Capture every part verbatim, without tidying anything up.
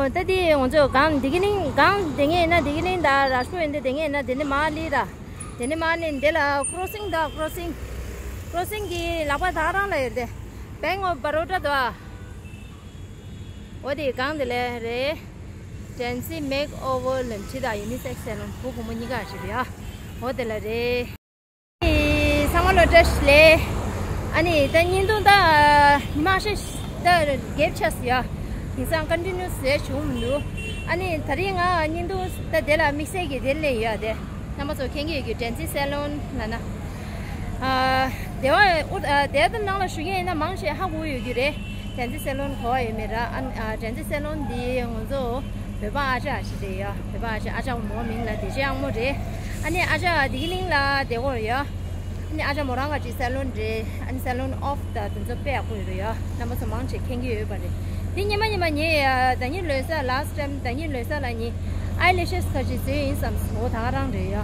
ད་དེ་ང་ཚོ་གང་འདི་གི་ནིང་གང་དེ་ངས་ན་འདི་གི་ནིང་ད་ར་ཤོ་ཡིན་དེ་དེ་ངས་ན་དེ་ནི་མ་ལི་ད། དེ་ནི་མ་ནི་འདི་ལ་ཀྲོ་སིང་ད་ཀྲོ་སིང་། ཀྲོ་སིང་གི་ལག་པ་ད་རང་ལ་ཡོད་དེ། Bank of Baroda ད། འོ་དེ་གང་དེ་ལས་རེད། Genesee Makeover ལ་ཁྲིད་ད་ཡུ་ནི་སེག་སེ་ལོན་བུ་བུ་མོ་གཉིས་ཀ་ཞིག་རེད་ཡ། འོ་དེ་ལ་རེད། ཚང་མ་ལོ་བཀྲ་ཤིས་བདེ་ལེགས། ཨ་ནི་ད་བརྙན་ཐུང་ད་ཉི་མ་ཤས་ད་རྒྱབ་ཆགས་སུ་ཡ། དེང་སང་ཀོན་ཊི་ནིའུ་སི་བྱུང་མི་འདུག་ཨ་ནི་ད་རིང་ང་བརྙན་ཐུང་ད་དེ་ལ་དམིགས་བསལ་གྱི་དེ་ལས་ཡོད་དེ། རྣམ་པ་ཚོ་མཁྱེན་གྱི་ཡོད་ཀྱི་Genesee སེ་ལོན་ལ་ན། ཨ་དེ་བ་ཨུ་ཨ་དེ་ད་ནང་ལ་ཞུ་མཁན་ཡིན་ན་མང་ཆེ་ཧ་གོ་ཡོད་ཀྱི་རེད། Genesee སེ་ལོན་གོ་བ་ཡོད་མེད་ར། ཨ་ཨ་Genesee སེ་ལོན་འདི་ང་ཚོ་བོད་པ་ཨ་ཅག་ཞིག་རེད་ཡ། བོད་པ་ཨ་ཅག་ཨ་ཅག་མོ་མིང་ལ་བདེ་ཆེན་ཨ་མོ་རེད། ཨ་ནི་ཨ་ཅག་འདི་གི་གླིང་ལ་བསྡད་ཀྱི་ཡོད་ཡ། ཨ་ནི་ཨ་ཅག་མོ་རང་ག་ཅིག་སེ་ལོན་རེད། ཨ་ནི་སེ་ལོན་ཨོཕ་ད་དེ་ཚོ་དཔེ་ཡག་པོ་ཡོད་རེད་ཡ། རྣམ་པ་ཚོ་མང་ཆེ་མཁྱེན་གྱི་ཡོད་པ་རེད། འདི་ཉི་མ་ཉི་མ་ངས་ཡ་ཟླ་ཉིན་ལོན་གསར་last time ཟླ་ཉིན་ལོན་གསར་ལ་ངས་ཨའི་ལེ་ཤེས་ཁ་ཅིག་བཟོས་ཡིན་བསམ་སོང་། ད་ག་རང་རེད་ཡ།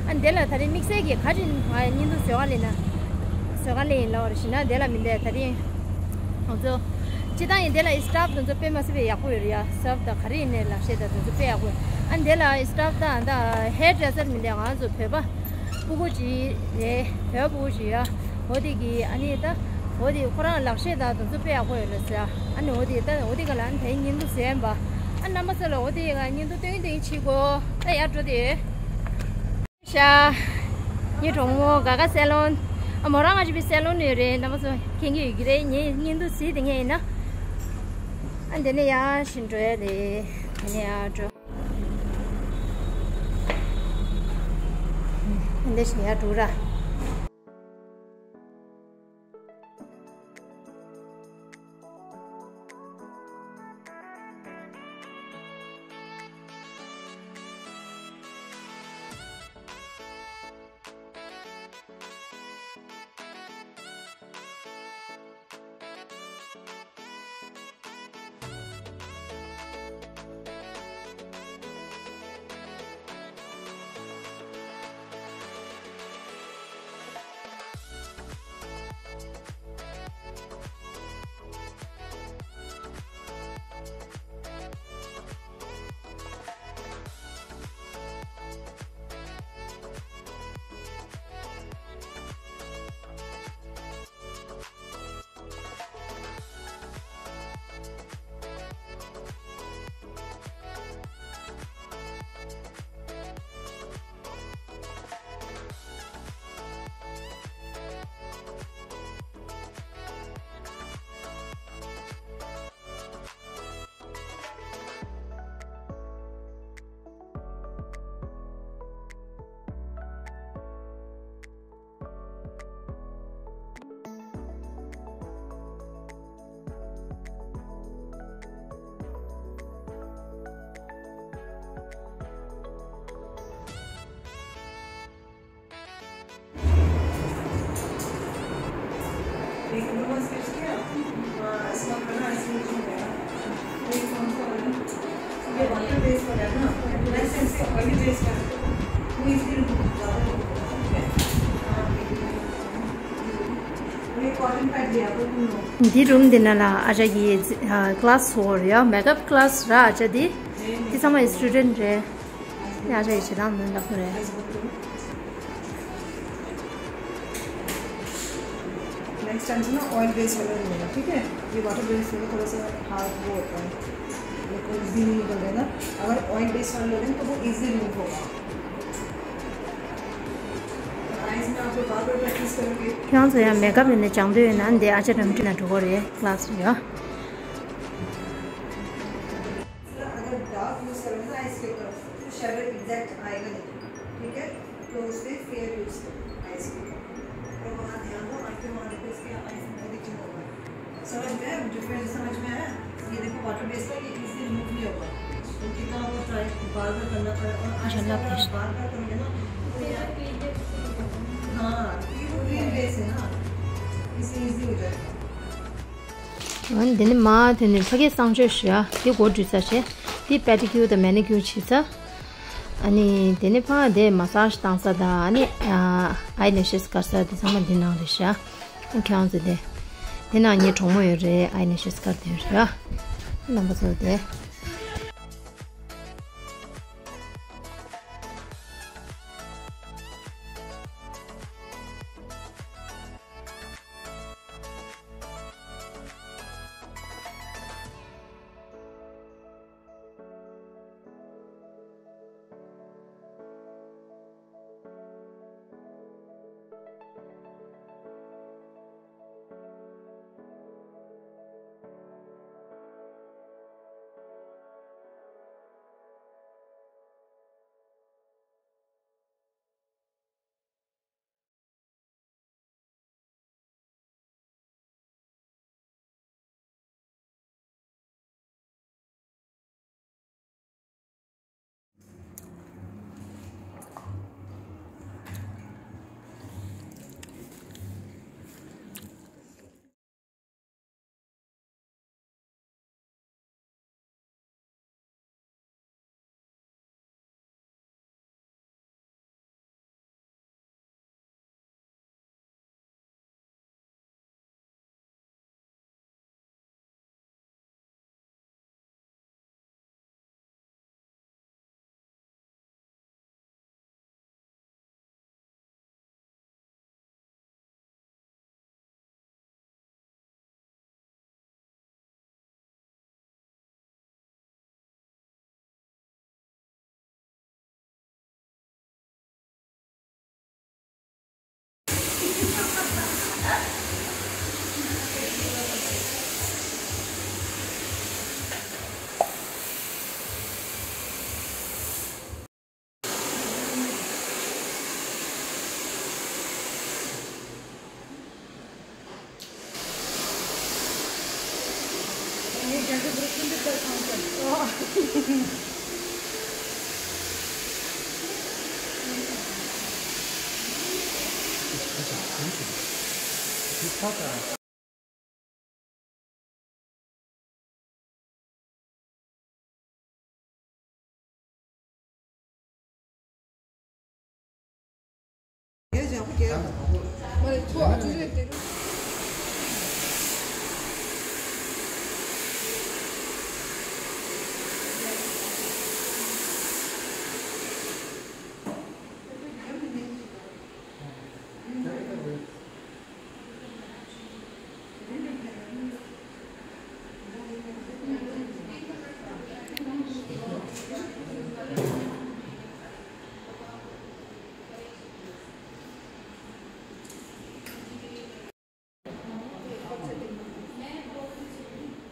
ཨ་ནི་དེ་ལ་ད་རེས་དམིགས་བསལ་གྱི་ག་ཅིག་ང་བརྙན་ཐུང་བཟོ་ག་ལེན་ན། བཟོ་ག་ལེན་ཡིན་ལབ་པ་རེད་ཞེ་ན་དེ་ལ་མི་འདས་ད་རེས། ང་ཚོ་སྤྱི་བཏང་ཡིན་དེ་ལ་ཨི་སི་ཊཕ་དེ་ཚོ་དཔེ་མ་སྲིད་པའི་ཡག་པོ་ཡོད་རེད་ཡ། སི་ཊཕ་དང་ག་རེ་ཡིན་ནའི་ལག་ཤེས་དང་དེ་ཚོ་དཔེ་ཡག་པོ་ཡོད། ཨ་ནི་དེ་ལ་ཨི་སི་ཊཕ་དང་ད་ཧེར་ཌི་རེ་སར་མི་འདས་ང་ཚོ་བོད་པ། སྤུ་གུ་ཅིག་རེད། བོད་སྤུ་གུ་ཅིག་ཡ། འོ་དེ་གི་ཨ་ནི་ད། འོ་དེ་ཁོ་རང་ལག་ཤེས་དང་དེ་ཚོ་དཔེ་ཡག་པོ་ཡོད་ལ་ཟེར། ཨ་ནི་འོ་དེ་ད་འོ་དེ་ག་ལ་ཨ་ནི་དེ་བརྙན་ཐུང་བཟོས་ཡིན་པ། ཨ་རྣམ་པ་ཚོ་ལ་འོ་དེ་ག་བརྙན་ཐུང་སྟོན་སྟོན་བྱེད་དགོས། ད་ཡར་འགྲོ་དེ། ཤ། ངའི་གྲོགས་མོ་ག་ག་སེ་ལོན། ཨ་མོ་རང་ང་ཅི་པའི་སེ་ལོན་ཡོད་རེད། རྣམ་པ་ཚོ་མཁྱེན་གྱི་ཡོད་ཀྱི་རེད། ངའི་བརྙན་ཐུང་གཟིགས་དེ་ངས་ཡིན་ན། ཨ་འདི་ནས་ཡར་བཞིན་འགྲོ་ཡ་རེད། འདི་ནས་ཡར་འགྲོ། འདི་བཞིན་ཡར་འགྲོ་ར། འདི་རུམ་འདི་ན་ལ་ཨ་ཅག་གི་ཀླ་སི་ཚོགས་རེད་ཡ། མེག་ཨབ་ཀླ་སི་ར། ཨ་ཅག་འདི་འདི་ཚང་མ་སི་ཊུ་ཌེན་ཊི་རེད། ཨ་ཅག་གི་བྱེད་སྟངས་མི་འདྲ་པོ་རེད། next time से ना oil base वाला नहीं लेना, ठीक है? ये वाटर बेस वाला थोड़ा सा हार्ड वो होता है, बिल्कुल भी नहीं निकल रहा है ना। अगर ऑयल बेस वाला लोगे ना तो वो इजीली रिमूव होगा। आइज में आप लोग बार बार प्रैक्टिस करोगे। ཁྱེད་ཚོ་ཡང་མེག་ཨབ་ཡིན་ན་སྦྱང་འདོད་ཡོད་ན་འདི་ཨ་ཅག་རམ་ཊི་ན་འགྲོ་གི་རེད། ཀླ་སི་ཡོད། अगर डार्क यूज़ करोगे ना आइज के ऊपर, तो शैडो एग्जैक्ट आएगा नहीं, ठीक है? तो उस पे फेयर यूज़ करो आइज के ऊपर। और वहाँ ध्यान दो, आँखें वहाँ देखो, इसके आइज में दिखने होगा। समझ में आया? डिफरेंस समझ में आया? ये देखो, वाटर बेस का ये इजीली रिमूव नहीं होगा। तो कितना वो ट्राई बार बार करना पड़ेगा। और आइज का अगर आप बार बार करोगे ना, तो ये, हाँ, ये वो क्रीम बेस है ना, इससे इजी हो जाएगा। འདི་ནི་མ་དེ་ནི་ཕ་གིའི་གསང་སྤྱོད་ཞུ་ཡ། འདི་གོ་འདྲི་ས་བྱས། འདི་པེ་ཌི་ཀིའུར་དང་མེ་ནི་ཀིའུར་བྱེད་ས། ཨ་ནི་དེ་ནི་ཕ་དེ་མ་སཱ་ཇི་བཏང་ས་དང་ཨ་ནི་ཨ་ཨའི་ལེ་ཤེས་དཀར་ས་དེ་ཚང་མ་འདི་ནང་རེད་ཤག་ཁྱེད་རང་ཚོ་དེ་དེ་ནང་ངའི་གྲོགས་མོ་ཡོད་རེད། ཨའི་ལེ་ཤེས་དཀར་དེ་ཡོད་རེད། རྣམ་པ་ཚོ་དེ།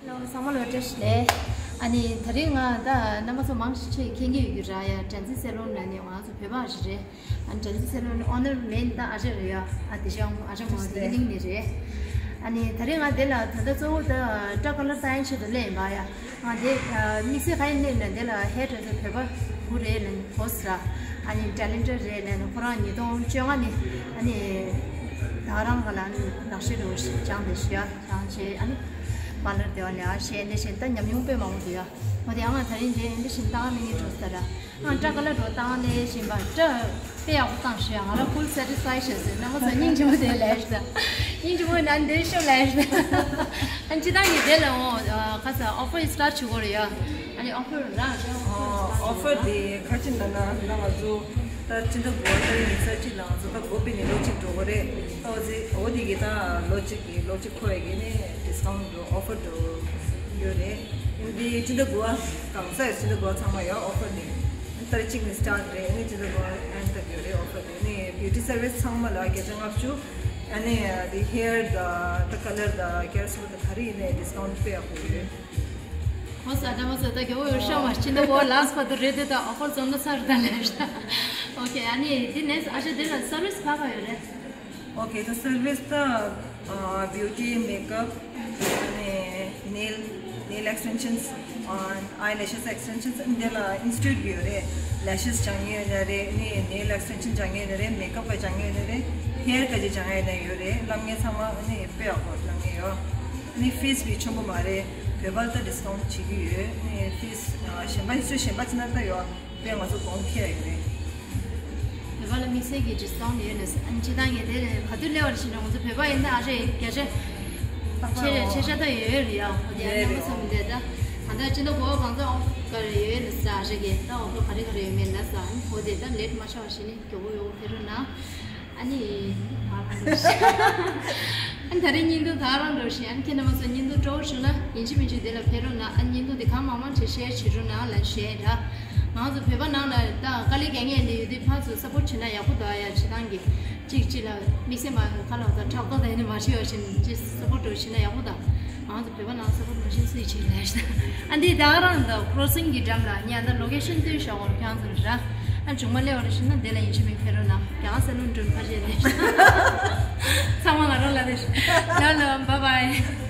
ལོ་ཚང་མ་ལ་བཀྲ་ཤིས་བདེ་ལེགས། ཨ་ནི་ད་རིང་ང་ད་རྣམ་པ་ཚོ་མང་ཆེ་མཁྱེན་གྱི་ཡོད་རྒྱུ་ར་ཡ། Transy Salon ལ་ནི་ང་ཚོ་བོད་པ་ཞིག་རེད། ཨ་ནི་Transy Salon ནི་ཨོ་ནར་མེན་ད་ཨ་ཅག་རེད་ཡ། ཨ་དེ་ཤང་ཨ་ཅག་མོ་དེ་གི་གླིང་ནས་རེད། ཨ་ནི་ད་རིང་ང་འདི་ལ་ད་ལྟ་གཙོ་བོ་ད་སྐྲ་ཀ་ལར་བཏང་ཡན་ཆེད་དུ་སླེབས་ཡིན་པ་ཡ། ང་འདི་དམིགས་བསལ་ག་ཡིན་སླེབས་ན་འདི་ལ་ཧེར་ཌི་རེ་སར་བོད་པ་བུ་རེད་ལ་ནི་བོས་ར། ཨ་ནི་ཊེ་ལེན་ཊེཌ་རེད་ལ་ནི་ཁོ་རང་ཉིས་སྟོང་བཅོ་ལྔ་ནས་ཨ་ནི་ད་རང་ག་ལ་ནི་ལག་ཤེས་རུ་སྦྱངས་ཏེ་ཤི་ཡ་སྦྱངས་བྱས། ཨ་ནི་པར་ལར་དེ་བ་ལ་ཡ་ཤེས་ནས་ཤེས་ད་ཉམས་མྱོང་དཔེ་མང་པོ་འདུག་ཡ། འོ་དེ་ཡང་ང་ད་རིང་འདི་འདི་བཞིན་བཏང་ནས་ངས་འགྲོ་ས་ར། ང་སྐྲ་ཀ་ལར་འགྲོ་བཏང་ནས་བཞིན་པ་སྐྲ་དཔེ་ཡག་པོ་བཏང་ཤི་ཡ། ང་ལ་ཕུལ་སེ་ཊིས་ཕའི་ཤི་ཟེར་ན་ང་ཚོ་སྙིང་རྗེ་མོ་དེ་ལས་ཤི་ད། སྙིང་རྗེ་མོ་ན་འདི་ཤོ་ལས་ཤི་ད། ཨ་ནི་སྤྱི་བཏང་གི་དེ་ལ་འོ་ཁ་ས་ཨོ་ཕར་སི་ཊར་ཊི་བྱེད་དགོས་རེད་ཡ། ཨ་ནི་ཨོ་ཕར་ར་ར་ཨོ་ཕར་དེ་ཁ་ཅིག་ན་ན་ན་ང་ཚོ་ད་ཅི་འདྲ་དགོས་ད་ཉི་ཤུ་རྩ་གཅིག་ལ་ང་ཚོ་ད་དགོས་པའི་ནི་ལོ་གཅིག་འགྲོ་དགོས་རེད། ད་འོ་ཟི་འོ་དེ་གི་ད་ལོ་གཅིག་གི་ལོ་གཅིག་ཁོ་ཡ་གི་ནི་ཌིས་ཀའུན་ཊི་ཨོ་ཕར་འགྲོ་ཡོད་རེད། ཨིན་དེ་ཅི་འདྲ་དགོས་གང་ས་ཡ་ཅི་འདྲ་དགོས་ཚང་མ་ཡ་ཨོ་ཕར་དེ་ད་རེ་གཅིག་ནི་སི་ཊར་ཊི་རེད། ཨ་ནི་ཅི་འདྲ་དགོས་ཨན་ད་ཡོད་རེད། ཨོ་ཕར་དེ་ནི་བིའུ་ཊི་སར་བི་སི་ཚང་མ་ལ་བརྒྱ་ཆ་ལྔ་བཅུ། ཨ་ནི་དེ་ཧེར་ད་ད་ཀ་ལར་ད་ཧེར་སུ་ད་ག་རེ་ཡིན་ནའི་ཌིས་ཀའུན་ཊི་དཔེ་ཡག་པོ་ཡོད། ཨོ་ས་ད་མ་ས་ད་གི་ཨོ་ཡོ་ཤ་མ་ཅི་འདྲ་དགོས་ལ་སི་ཕ་ད་རེད་དེ་ད་ཨོ་ཕར་ཙམ་ན་ཚར་ད་ལས་ཤ། ཨོ་ཁེ། ཨ་ནི་དེ་ནས་ཨ་ཤ་དེ་ལ་སར་བི་སི་ག་ག་ཡོད་རེད། ཨོ་ཁེ། ད་སར་བི་སི་ད་བིའུ་ཊི་མེག་ཨབ་ཨ་ནི་ནེལ་ནེལ་ཨེག་སི་ཊེན་ཤན་ཨ་ནི་ཨའི་ལེ་ཤེས་ཨེག་སི་ཊེན་ཤན་འདི་ལ་ཨིན་སི་ཊི་ཊུཊ་ཡོད་རེད། ལེ་ཤེས་སྦྱང་ཡས་ཡོད་རེད། ཨ་ནི་ནེལ་ཨེག་སི་ཊེན་ཤན་སྦྱང་ཡས་ཡོད་རེད། མེག་ཨབ་ག་སྦྱང་ཡས་ཡོད་རེད། ཧེར་ག་ཅི་སྦྱང་ཡས་ཡོད་རེད། བསླབ་མཁན་ཚང་མ་ཨ་ནི་དཔེ་ཡག་པོ་བསླབ་མཁན་ཡོད། ནི་ཕིས་བི་ཆེན་པོ་མ་རེད། བོད་པ་ལ་ད་ཌིས་ཀའུན་ཊི་བྱེད་ཀྱི་ཡོད། ནི་ཕིས་གཞན་པ་ཡིན་ཚུལ་གཞན་པ་ཅི་ན་ད་ཡོད་པས་ང་ཚོ་གོང་ཁེ་ཡོད་རེད། བོད་པ་ལ་དམིགས་བསལ་གྱི་ཌིས་ཀའུན་ཊི་ཡོད་ནས་ཨ་ནི་སྤྱི་བཏང་ངས་དེ་ལས་ག་དུས་སླེབས་པ་རེད་ཞེ་ན་ང་ཚོ་བོད་པ་ཡིན་ན་ཨ་རེ་བརྒྱ་ཆ་ཆེ་ཆེ་ཤ་ད་ཡོད་ཡོད་རེད་ཡ། ཨོ་དེ་ཨ་ནི་མ་སོང་དེ་ད་ད་ལྟ་སྤྱི་ཟླ་དགུ་པ་གང་ཚ་ཨོ་ག་རེ་ཡོད་ཡོད་ནས་ཨ་རེ་གི་ད་ཨོ་ག་རེ་ག་རེ་ཡོད་མེད་ལ་ས་ཨ་ནི་ཨོ་དེ་ད་ལེཊ་མ་ཆགས་པ་ཞེ་ནས་མགྱོགས་པོ་ཡོང་ཕེབས་རོགས་གནང་། ཨ་ནི། ད་རང་འགྲོ་ཤི། ཨ་ནི་ད་རེས་བརྙན་ཐུང་ད་རང་འགྲོ་ཤི། ཨ་ནི་ཁྱེད་རྣམ་པ་ཚོ་བརྙན་ཐུང་སྤྲོ་བོ་བྱུང་ན་ཡིན་གཅིག་མིན་གཅིག་དེ་ལ་ཕེབས་རོགས་གནང་། ཨ་ནི་བརྙན་ཐུང་དེ་གང་མང་མང་བྱས་ཤེར་བྱེད་རོགས་གནང་ལ་ཞུ་ཡས་ར། ང་ཚོ་བོད་པ་ནང་ལ་ད་དཀའ་ལས་རྒྱག་མཁན་ཡིན་ནའི་ཡོད་དུས་ཕར་ཚུར་སབ་པོར་བྱེད་ན་ཡག་པོ་འདུག་ཨ་ཡ། སྤྱི་བཏང་གི་གཅིག་གཅིག་ལ་དམིགས་བསལ་མ་ཁ་ལོ་ད་ཕྲག་དོག་དང་ཡིན་ནའི་མ་བྱེད་ཡོད་བཞིན་གཅིག་སབ་པོར་འགྲོ་བྱེད་ན་ཡག་པོ་འདུག་ང་ཚོ་བོད་པ་ནང་སོག་པོ་ནང་བཞིན་སུས་བྱེད་ལས་ཤི། ཨ་འདི་ད་ག་རང་ད་ཀྲོ་སིང་གི་འགྲམ་ལ་ཉ་ད་ལོ་ཀེ་ཤན་སྟོན་ཤོག་འོར་ཁྱང་ཚོར་ར། ཨ་ཆུང་མ་སླེབས་པར་ཤི་ན་དེ་ལ་ཡིན་ཆི་མིན་ཕེ་རོ་ན་རྒྱ་གར་ས་ལུང་སྒྲོན་ཁ་ཤས་ལས་ཤི། ཚང་མ་ང་རང་ལ་རེ་ཤི། ལ་ལ་བ་བའི།